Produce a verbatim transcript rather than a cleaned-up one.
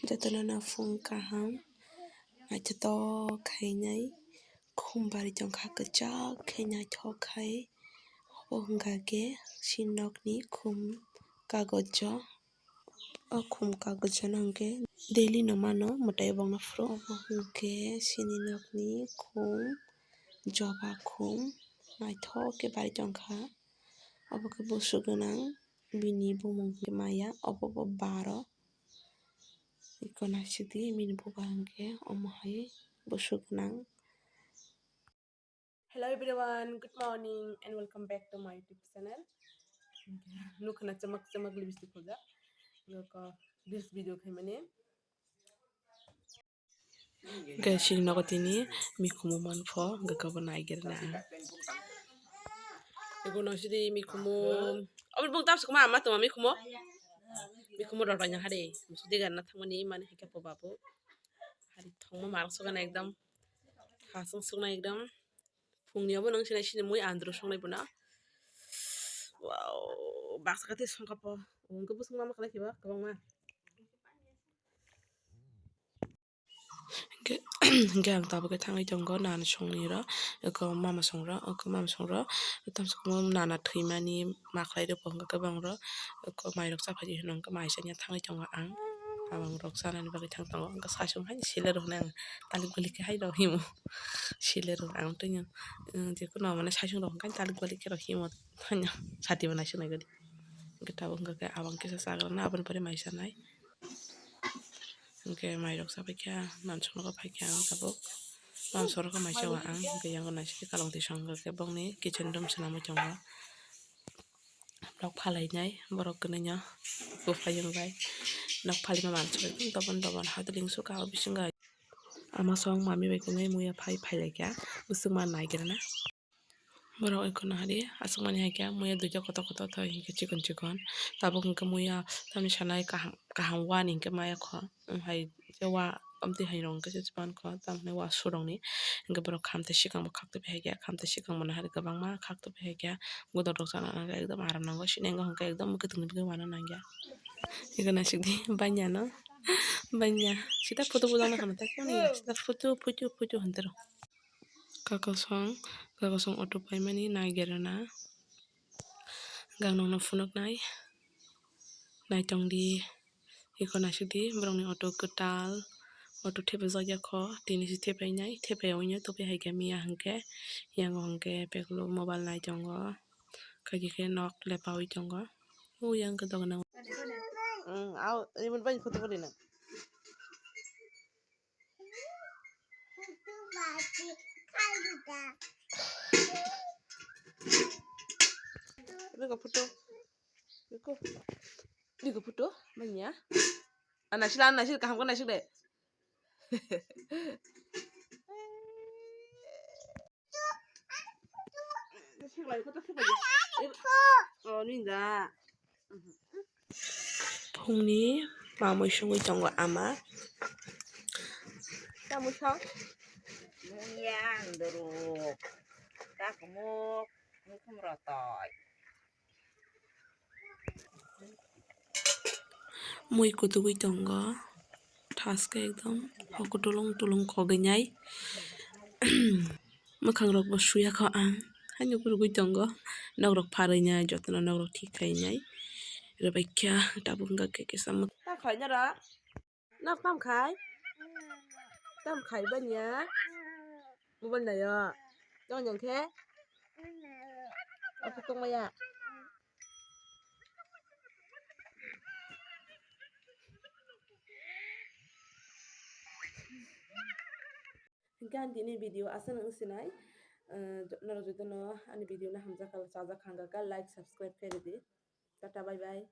Jotono no phung kaham naithotok khainai, khum bari tongkha kwchak khe naithok khai. Obo hwnkha khe chini nokni khum kagoj o. O khum kagoj no hwnkhe daily no mano, mwtai bokno phuru. Obo hwnkhe chini nokni khum, joba khum naithok khe bari tongkha. Obo khe bwswk gwnang, bini bumung hwnkhe maya, obo bo baro. Iko naisik di, bini bubar hwnkhe omo hai bwswk gwnang. Hello everyone, good morning and welcome back to my YouTube channel. Nukha na chamak chamak lipstick khojak. Nokha reels video khaimani. Hwnkhe chini nogo tini mikhumu manpho, hwnkhe kebo naigerna ang. Eko no sidi mikhumu, obo bung tamsukma ama tongma mikhumu. Mikhumu rwrwknai hari, musuk digarna thangmani mani hwnkhe po babu. Hari thongma marok sokna ekdom. Hasung sukna ekdom. Phungni obo nung sinai sini mui andro songnai bono. Wow, baksa kati songkha po. Hwnkhe bwswk mama khlai khiba kwbangma. Hwnkhe, hwnkhe ang tabuk khe thangwi tongo nana songni ro, eko mama song ro, eko mama song ro, tamsa khe nana thwimani ma khlai rw bo hwnkhe bang ro, eko mairok cha phai di hwnwi hwnkhe mai chanya thangwi tongo ang. Abang rok chanani bagwi thang tongo, hwnkhe saichung hai sele rok hwnwi ang talik balik khe hai rok himo, sele rok ang twi, jekunu mane saichung rok hwnkhe talik balik khe rok himo, sati bo naisuk nai gadi. Hwnkhe tabuk hwnkhe abang kisa chagra na, aboni pore mai chanai. Hwnkhe mairok cha paikha, mansuknokgo paikha ang tabuk. Mansuknokgo mai chawa ang, hwnkhe yango naisik khe kalong twi song hwnkhe bokni kitchen room swnamwi tongo. Nok phalainai borok kwnwino buphayung bai. Nok phalaima mansuk ekdom dobon dobon hadwlwng sukha o bisingo. Ama song mami bai kwnwi muiya phai phailaikha, bwswk ma naigerna. Borok eko nahari aswkmani hai khe muiya duida kotor kotor thoi hinkhe chikon chikon. Tabuk hinkhe muiya tamni sanai kaham kaham wani hinkhe maya kho. Wng hai khe wa amtwi hai rok hinkhe se chubani kho, tamhinai wa su rokni hinkhe borok khamtai swkang bo khak tongwi hai khe, khamtai swkang bo nahari kwbangma khak tongwi hai khe. Godok rok chana nang khe ekdom aram nango, sini wngkha hinkhe ekdom mwkhwtwng ni bagwi wana nangya. Eko naisik di banya no, banya sita photo bujak nang kha sita photo photo photo hinwi rw. Kakosong, kakosong auto paimani naigerna. Gang nokno phunuknai. Naitong di. Eko naisik di, borokni auto kwtal. Auto thepajak ya kho. Tini se thepainai. Thepai ya wngya, tophi hai khe miya hwnkhe. Yango hwnkhe bag lo mobile nai tongo. Kaki khe nok lepaui tongo. O yang khe dogan. Ang, au, ini pun banyak foto pun ini. Ini ke foto. Ini ke. Ini ke foto, banyak. Anak sila, anak sila, kaham kan anak sila. Oh, ninda. Phungni mamui songwi tongo ama. Tamui song? Muya, ndorok, kakumuk, mukhum rotoi. Mui kutugwi tongo, thaskhe ekdom hoko tulung tulung kogwi nai. Mwkhang rok bo suya kho ang, haino phurugwi tongo, nok rok pharwi nai, jotono nok rok thik khai nai, rwbaikha tabuk wngkha khe kisa mwk-, tam khai nara, nok tam khai, tam khai banya, mobile nayo, tong jong khe, aphuk tong maya. Hingke ani tini video aswk wng sinai, eh, norok jotono ani video no hamjak kha, chajak kha hingka khe like, subscribe khe rwdi. Tata, bye bye.